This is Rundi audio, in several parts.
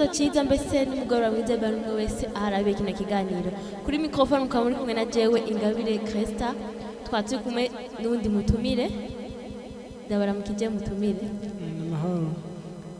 Igitondo cyiza, mbese n'umugoroba mwiza, bari umwe wese aharabiye kino kiganiro. Kuri microphone mukaba muri kumwe na jewe Ingabire Cresta. Twaba turi kumwe n'uwundi mutumire. Ndabaramukije, mutumire. Ni amahoro.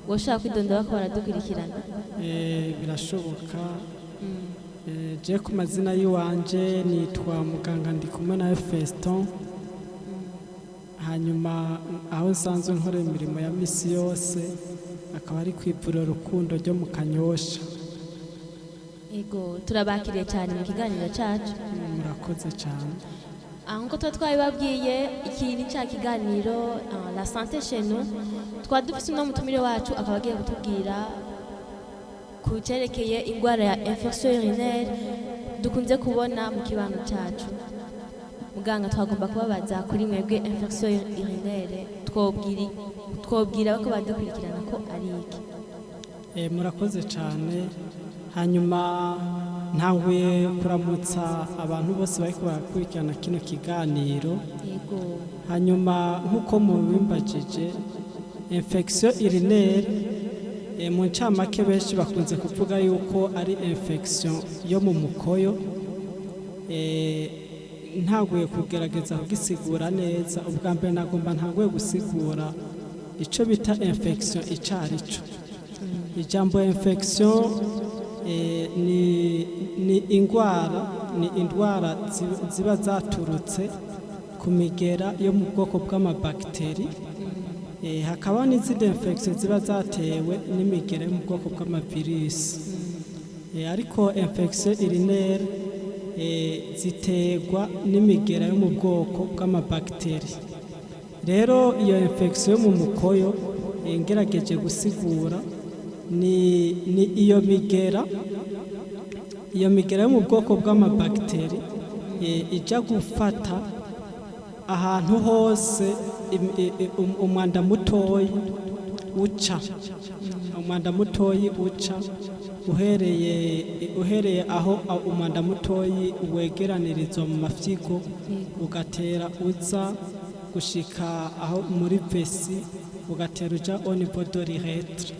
Woshaka kwidondora ko baradukurikirana? Birashoboka. Je ku mazina y'iwanje nitwa muganga Ndikumwe na Feston. Hanyuma aho nsanzwe nkora imirimo ya misi yose akaba ari ku ivuriro Rukundo ryo mu Kanyosha. Ego, turabakiriye cyane mu kiganiro cyacu. Murakoze cyane. Aho nkuko tuba twabibabwiye, iki ni cya kiganiro La Santé chez nous. Twaba dufite uno mutumire wacu, akaba agiye kutubwira ku cyerekeye indwara ya infection urinaire dukunze kubona mu kibano cyacu. Muganga, twagomba kubabaza, kuri mwebwe infection urinaire twobwira ko badukurikirana ko ari iki? Murakoze cyane. Hanyuma ntanguye kuramutsa abantu bose bariko barakurikirana kino kiganiro. Hanyuma nk'uko mubimbajije, infection urinaire, mu ncamake benshi bakunze kuvuga yuko ari infection yo mu mukoyo. Ntaguye kugerageza kugisigura neza, ubwa mbere nagomba ntanguye gusigura ico bita infection ico ari cyo. Ijambo infection ni indwara ziba zaturutse ku migera yo mu bwoko bw'amabakiteri. Hakaba n'izindi infection ziba zatewe n'imigera yo mu bwoko bw'amavirusi. Ariko infection urinaire ziterwa n'imigera yo mu bwoko bw'amabakiteri. Rero iyo infection yo mu mukoyo, ngerageje gusigura, ni iyo migera yo mu bwoko bw'amabakiteri ijya gufata ahantu hose umwanda mutoyi uca, uhereye aho umwanda mutoyi wegeranirizwa mu mafyigo, ugatera uza gushika aho muri vessie, ugatera uja au niveau de l'urètre.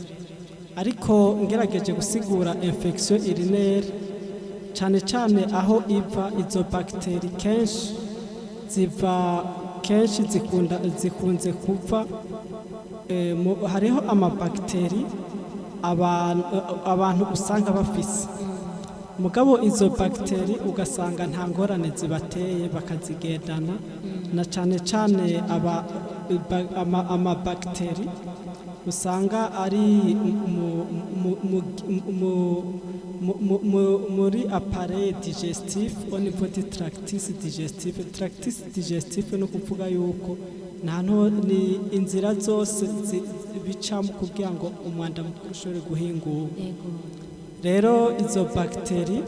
Ariko ngerageje gusigura infection urinaire, cyane cyane aho iva, izo bagiteri kenshi ziva, kenshi zikunze kuva hariho amabagiteri abantu usanga bafise, mugabo izo bagiteri ugasanga nta ngorane zibateye, bakazigendana, na cyane cyane amabagiteri usanga ari muri appareil digestif, au niveau du tractus digestif. Tractus digestif ni ukuvuga yuko nta ni inzira zose bicamo kugira ngo umwanda mukuru ushobore guhingurwa. Rero izo bagiteri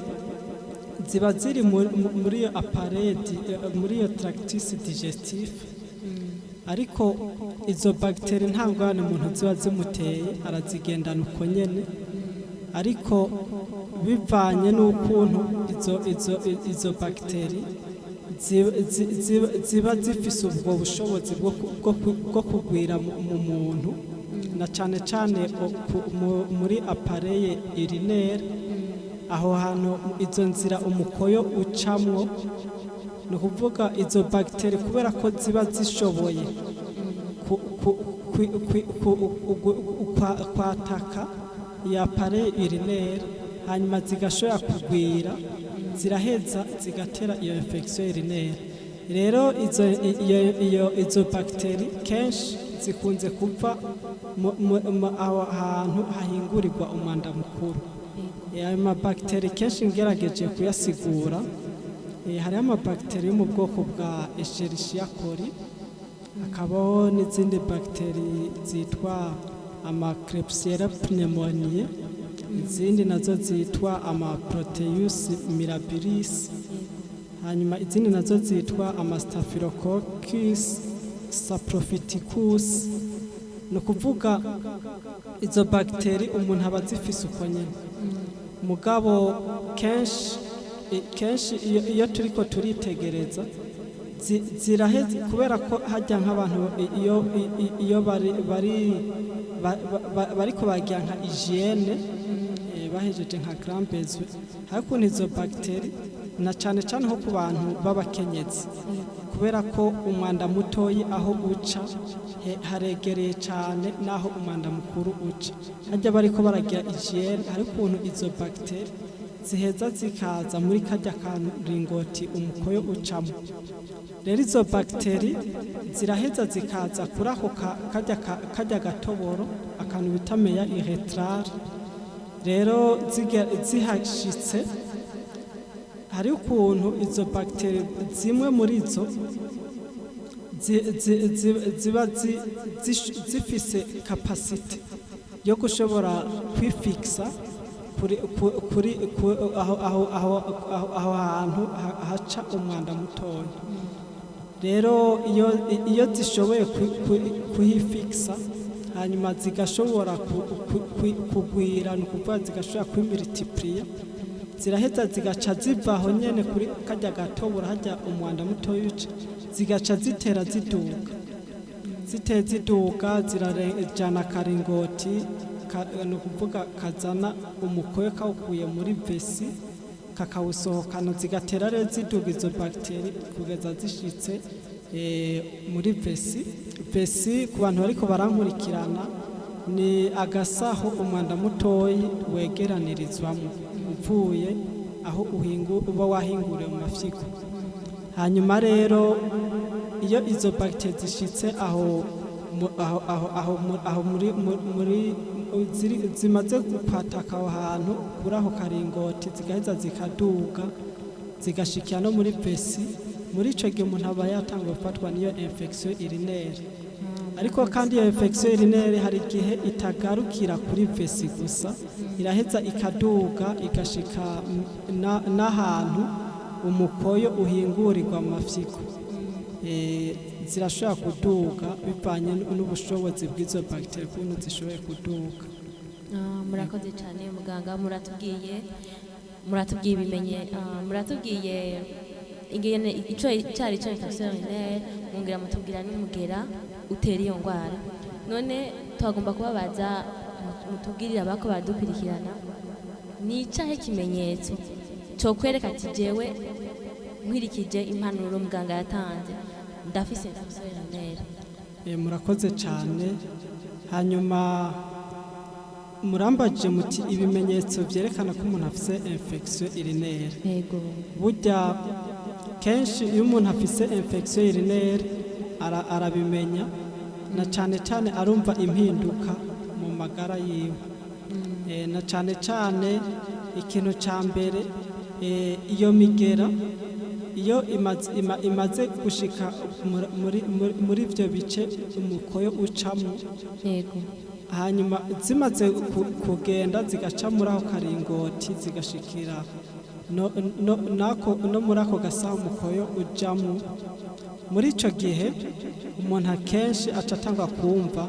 ziba ziri muri iyo appareil muri iyo tractus digestif, ariko izo bagiteri nta ngorane umuntu ziba zimuteye, arazigendana uko nyene. Ariko bivanye n'ukuntu izo bagiteri ziba zifise ubwo bushobozi bwo kugwira mu muntu, na cane cane muri appareil urinaire, aho hantu izo nzira umukoyo ucamwo, ni ukuvuga izo bagiteri, kubera ko ziba zishoboye kwataka iyo appareil urinaire, hanyuma zigashobora kugwira, ziraheza zigatera iyo infection urinaire. Rero izo bagiteri kenshi zikunze kuva aho hantu hahingurirwa umwanda mukuru. Ayo mabagiteri kenshi ngerageje kuyasigura, hariho amabagiteri yo mu bwoko bwa Escherichia coli, hakabaho n'izindi bagiteri zitwa ama Klebsiella pneumoniae, izindi nazo zitwa ama Proteus mirabilis, hanyuma izindi nazo zitwa ama Staphylococcus saprophyticus. Ni ukuvuga izo bagiteri umuntu aba azifise uko nyene, mugabo kenshi iyo turiko turitegereza ziraheze, kubera ko hajya nk'abantu iyo bari bariko bagira nka hygiène. bahejeje nka grand besoin, hari ukuntu izo bagiteri, na cane cane nko ku bantu b'abakenyezi, kubera ko umwanda mutoyi aho uca haregereye cane n'aho umwanda mukuru uca, harya bariko baragira hygiène, hari ukuntu izo bagiteri ziheza zikaza muri karya karingoti umukoyo ucamo. Rero izo bagiteri ziraheza zikaza kuri ako karya gatoboro, akantu bita méat urétral. Rero zihashitse, hari ukuntu izo bagiteri zimwe muri zo ziba zifise capacité yo gushobora kwifikisa kuri aho hantu haca umwanda mutoya. Rero iyo zishoboye kuhifikisa, hanyuma zigashobora kugwira, ni ukuvuga zigashobora kwimultiplier, ziraheza zigaca ziva aho nyene kuri karya gatobora harya umwanda mutoya uca, zigaca zitera ziduga, ziteye ziduga, zirajana akaringoti ni ukuvuga kazana umukoyo kawukuye muri vessie kakawusohokana. Zigatera rero ziduga izo bagiteri kugeza zishitse muri vessie. Vessie, ku bantu bariko barankurikirana, ni agasaho umwanda mutoyi wegeranirizwamo uvuye aho uhingu uba wahinguriwe mu mafyigo. Hanyuma rero iyo izo bagiteri zishitse aho aho muri zimaze gupataka aho hantu kuri aho karingoti, zigaheza zikaduga zigashikira no muri vessie. Muri ico gihe umuntu aba yatanguye gufatwa n'iyo infection urinaire. Ariko kandi iyo infection urinaire hari igihe itagarukira kuri vessie gusa, iraheza ikaduga igashika n'ahantu umukoyo uhingurirwa mu mafyigo. Zirashobora kuduga bivanye n'ubushobozi bw'izo bagiteri, ukuntu zishoboye kuduga. Murakoze cyane muganga, muratubwiye ibimenye, muratubwiye ingene ico cyari cyo infection urinaire, mwongera mutubwira n'umugera utera iyo ndwara. None twagomba kubabaza mutubwirire abako badukurikirana, ni icahe kimenyetso cokwereka ati jewe nkwirikije impanuro muganga yatanze ndafise infection urinaire? Murakoze cyane. Hanyuma murambajije muti ibimenyetso byerekana ko umuntu afise infection urinaire. Yego. Burya kenshi iyo umuntu afise infection urinaire arabimenya, na cyane cyane arumva impinduka mu magara yiwe. Na cyane cyane ikintu cya mbere, iyo migera iyo imaze gushika muri ibyo bice umukoyo ucamo, hanyuma zimaze kugenda zigaca muri ako karingoti, zigashikira no muri ako gasaho umukoyo ujamo, muri ico gihe umuntu akenshi aca atangwa kumva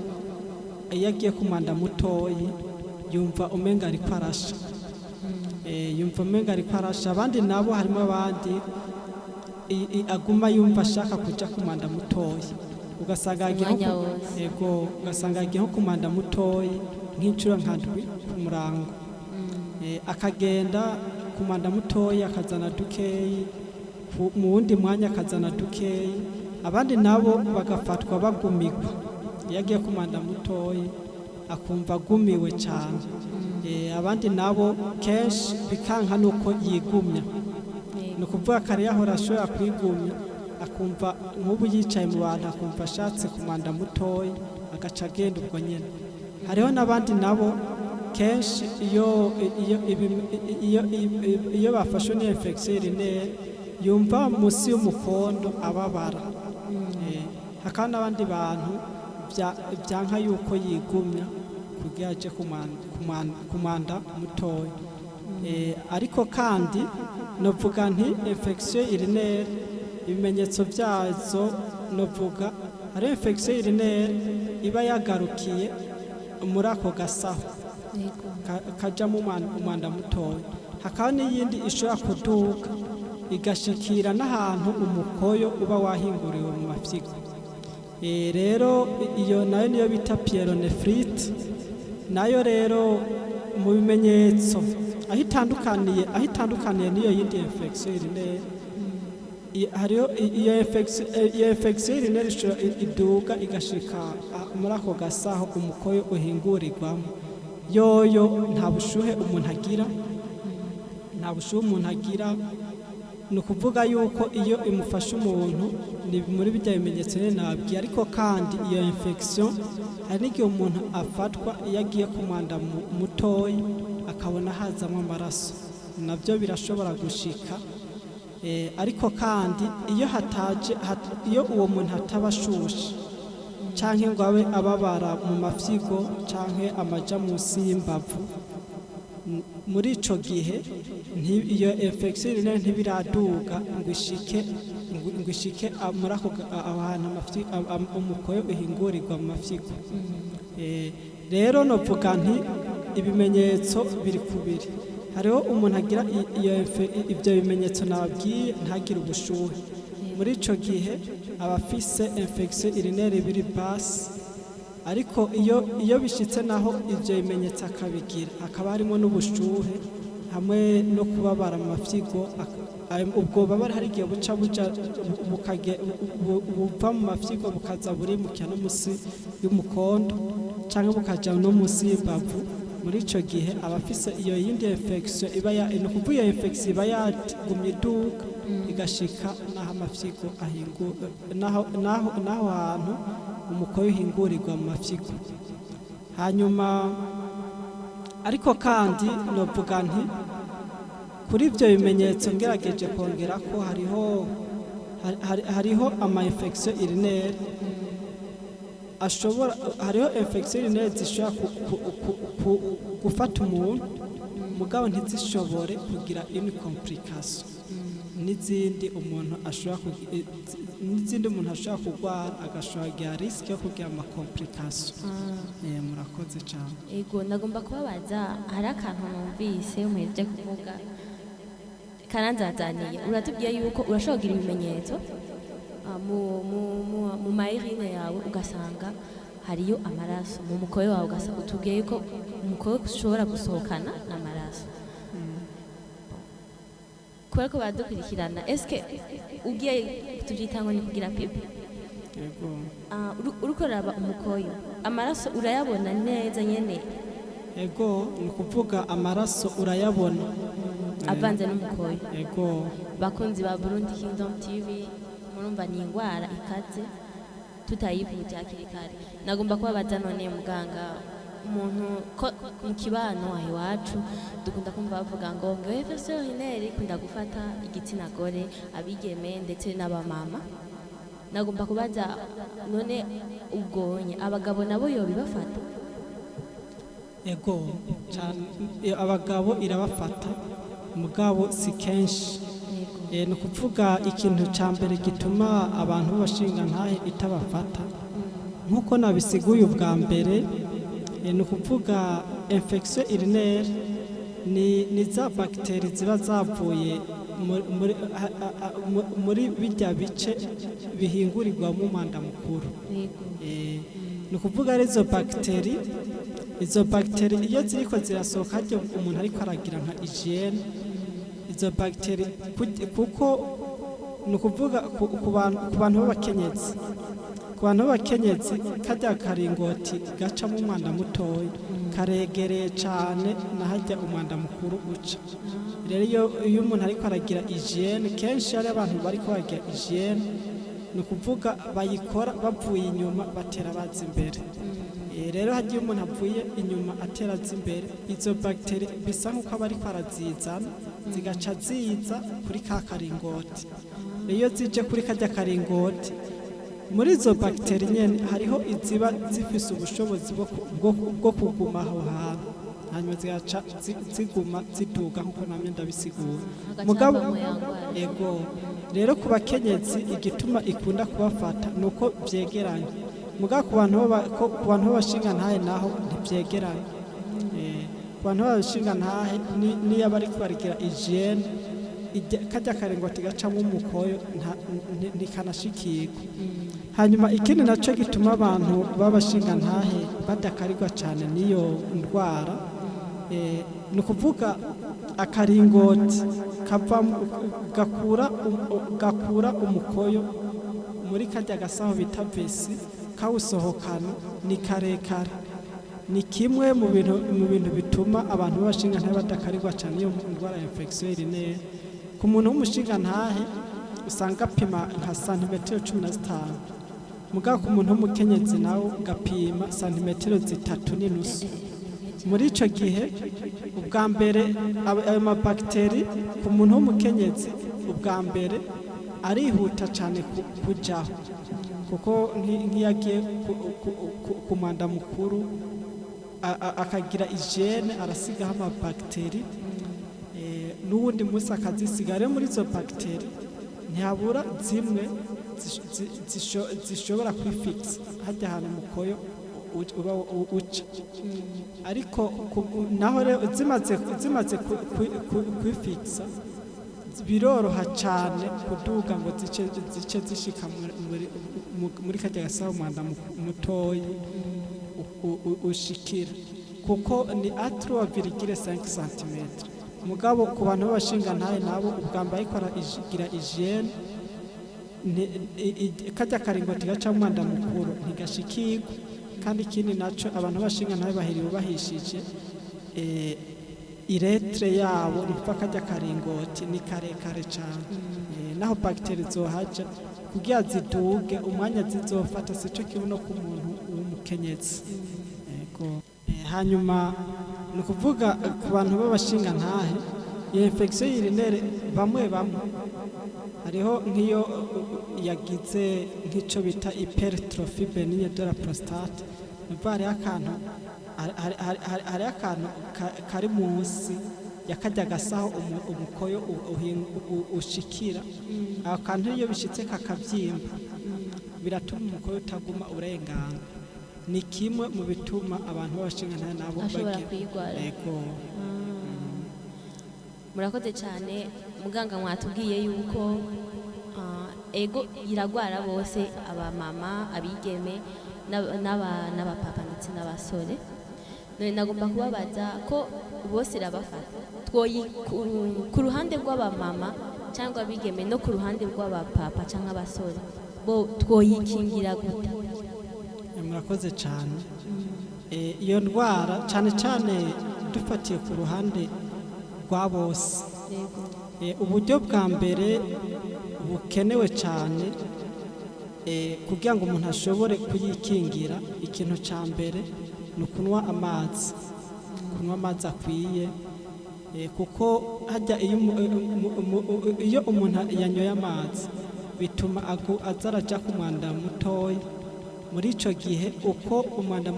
iyo agiye ku mwanda mutoyi yumva umenga ariko arasha. Yumva umenga ariko arasha. Abandi nabo, harimo abandi aguma yumva ashaka kuja ku mwanda mutoyi, ugasanga yagiye nko Umwanya wose. Ego, ugasanga yagiye nko ku mwanda mutoyi nk'inshuro nka ndwi ku murango. Akagenda ku mwanda mutoyi akazana dukeyi, mu wundi mwanya akazana dukeyi. Abandi nabo bagafatwa bagumigwa, iyo agiye ku mwanda mutoyi akumva agumiwe cyane. Abandi nabo kenshi bikanka nuko yigumya, ni ukuvuga kare yahora ashobora kwigumya, akumva nk'ubu yicaye mu bantu akumva ashatse ku mwanda mutoyi, agaca agenda ubwo nyine. Hariho n'abandi nabo kenshi iyo bafashwe n'iyo infection urinaire yumva munsi y'umukondo ababara. Hakaba n'abandi bantu byanka yuko yigumya kugira aje ku mwanda mutoya. Ariko kandi novuga nti infection urinaire ibimenyetso byazo, novuga hari infection urinaire iba yagarukiye muri ako gasaho kajamo umwanda mutoya, hakaba n'iyindi ishobora kuduka igashikira n'ahantu umukoyo uba wahinguriwe mu mafyigo. Rero iyo nayo niyo bita pyélonéphrite nayo rero. Mu bimenyetso aho itandukaniye n'iyo yindi infection urinaire, hariho iyo infection urinaire ishobora iduga igashika muri ako gasaho umukoyo uhingurirwamo. Yoyo nta bushuhe umuntu agira, nta bushuhe umuntu agira. Ni ukuvuga yuko iyo imufashe umuntu ni muri bijya bimenyetso nyine nababwiye. Ariko kandi iyo infection hari n'igihe umuntu afatwa iyo agiye ku mwanda mutoya akabona hazamo amaraso, nabyo birashobora gushika. Ariko kandi iyo hataje iyo uwo muntu ataba ashushe canke ngo abe ababara mu mafyigo canke amaja munsi y'imbavu, muri ico gihe iyo infection urinaire ntibiraduga ngo ishike muri ako aho hantu umukoyo uhingurirwa mu mafyigo. Rero novuga nti ibimenyetso biri kubiri: hariho umuntu agira ibyo bimenyetso nababwiye, ntagire ubushuhe. Muri ico gihe aba afise infection urinaire biri basse. Ariko iyo bishitse naho ibyo bimenyetso akabigira, hakaba harimo n'ubushuhe hamwe no kubabara mu mafyigo, ubwo bubabare hari igihe buca buja buva mu mafyigo bukaza burimukira no musi y'umukondo canke bukaja no musi y'imbavu. Muri ico gihe aba afise iyo yindi infection iba ya, ni ukuvuga iyo infection iba yagumye iduga igashika n'aho amafyigo ahingu naho hantu umukoyo uhingurirwa mu mafyigo. Hanyuma ariko kandi novuga nti kuri ibyo bimenyetso ngerageje kongera ko hariho ama infection urinaire ashobora, hariho infection urinaire zishobora gufata umuntu mugabo ntizishobore kugira une complication, n'izindi umuntu ashobora kurwara agashobora kugira risque yo kugira ama complication. Murakoze cyane. Ego, ndagomba kubabaza, hari akantu numvise muhejeje kuvuga karanzazaniye. Uratubwiye yuko urashobora kugira ibimenyetso mu ma urine yawe, ugasanga hariyo amaraso mu mukoyo wawe, ugasanga utubwiye yuko umukoyo ushobora gusohokana n'amaraso. Kubera ko baradukurikirana, eske ugiye tubyita ngo ni kugira pipi? Yego. Uriko uraraba umukoyo, amaraso urayabona neza nyene? Ego, ni ukuvuga amaraso urayabona. Avanze n'umukoyo? Ego. Bakunzi ba Burundi Kingdom TV, murumva ni indwara ikaze tutayivuje hakiri kare. Nagomba kubabaza none muganga, umuntu ko mu kibano aho iwacu dukunda kumva bavuga ngo infection urinaire ikunda gufata igitsina gore, abigeme ndetse n'abamama. Nagomba kubaza none ubwonye abagabo nabo yobibafata? Ego cyane, abagabo irabafata, mugabo si kenshi. Ni ukuvuga ikintu cya mbere gituma abantu b'abashingantahe itabafata, nk'uko nabisiguye ubwa mbere, ni ukuvuga infection urinaire ni za bagiteri ziba zavuye muri bijya bice bihingurirwamo umwanda mukuru. Ni ukuvuga ari izo bagiteri, izo bagiteri iyo ziriko zirasohoka harya umuntu ariko aragira nka hygiène, izo bagiteri kuko ni ukuvuga ku bantu b'abakenyezi karya karingoti gacamo umwanda mutoya karegereye cane na harya umwanda mukuru uca. Rero iyo umuntu ariko aragira hygiène, kenshi hari abantu bariko baragira hygiène, ni ukuvuga bayikora bavuye inyuma batera baza imbere. Rero hagiye umuntu avuye inyuma atera aza imbere, izo bagiteri bisa nk'uko aba ariko arazizana, zigaca ziza kuri ka karingoti. Iyo zije kuri karya karingoti, muri izo bagiteri nyene hariho iziba zifise ubushobozi bwo kuguma aho hantu, hanyuma zigaca ziguma ziduga nk'uko namye ndabisigura. Hagaca mugabo havamwo ya ngwara. Ego, rero ku bakenyezi igituma ikunda kubafata ni uko vyegeranye. Mugabo ku bantu b'abashingantahe naho ntivyegeranye. Ku bantu b'abashingantahe niyo bariko baragira hygiène, karya karingoti gacamwo umukoyo ntikanashikirwa. Hanyuma ikindi naco gituma abantu b'abashingantahe badakarirwa cane n'iyo ndwara. Ni ukuvuga akaringoti kavamo gakura umukoyo muri karya gasaho bita vessie, kawusohokana, ni karekare. Ni kimwe mu bintu bituma abantu b'abashingantahe badakarirwa cyane iyo ndwara ya infection urinaire. Ku muntu w'umushingantahe usanga apima nka santimetero 15, mugabo ku muntu w'umukenyezi nawe gapima santimetero 3.5. Muri ico gihe, ubwa mbere ayo mabagiteri ku muntu w'umukenyezi ubwa mbere arihuta cyane kujaho, kuko nk'iyo agiye ku mwanda mukuru akagira hygiène, arasigaho amabagiteri, n'uwundi munsi akazisiga. Rero muri izo bagiteri ntihabura zimwe zishobora kwifikisa hajya ahantu umukoyo uba uca. Ariko naho rero zimaze kwifikisa, biroroha cyane kuduga ngo zice zishika muri karya gasaho umwanda mutoyi ushikira, kuko ni à 3,5 cm. Mugabo ku bantu b'abashingantahe nabo, ubwa mbere ariko aragira hygiène, karya karingoti gaca umwanda mukuru ntigashikirwa. Kandi ikindi naco, abantu b'abashingantahe bahiriwe bahishije, urètre yabo, ni ukuvuga karya karingoti, ni karekare cyane. Naho bagiteri zohaja kugira ziduge, umwanya zizofata sico kimwe no ku muntu w'umukenyezi. Yego. Hanyuma ni ukuvuga ku bantu b'abashingantahe, iyo infection urinaire, bamwe bamwe hariho nk'iyo yagize nk'icyo bita hypertrophie bénigne de la prostate, ni ukuvuga hariho akantu kari munsi ya karya gasaho umukoyo ushikira. Ako kantu iyo bishitse kakavyimba, biratuma umukoyo utaguma urengana. Ni kimwe mu bituma abantu b'abashingantahe nabo ashobora bagira kuyigwara. Yego. Murakoze cyane muganga. Mwatubwiye yuko ego, iragwara bose, abamama, abigeme n'abapapa ndetse n'abasore. None nagomba kubabaza ko bose irabafata, twoyi ku ruhande rw'abamama cyangwa abigeme no ku ruhande rw'abapapa cyangwa abasore, bo twoyikingira gute? Murakoze cyane. Iyo ndwara, cyane cyane dufatiye ku ruhande rwa bose, uburyo bwa mbere bukenewe cyane kugira ngo umuntu ashobore kuyikingira, ikintu cya mbere ni ukunywa amazi, kunywa amazi akwiye, kuko hajya iyo umuntu yanyoye amazi bituma aza araja ku mwanda mutoya. Muri ico gihe, uko umwanda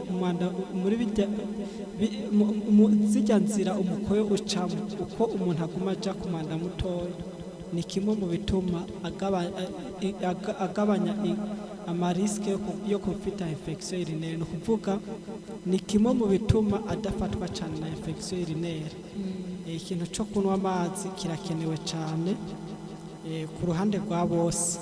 muri bijya zijya nzira umukoyo ucamo, uko umuntu aguma aja ku mwanda mutoya, ni kimwe mu bituma agabanya ama risques yo gufita infection urinaire. Ni ukuvuga ni kimwe mu bituma adafatwa cyane na infection urinaire. Ikintu cyo kunywa amazi kirakenewe cyane ku ruhande rwa bose.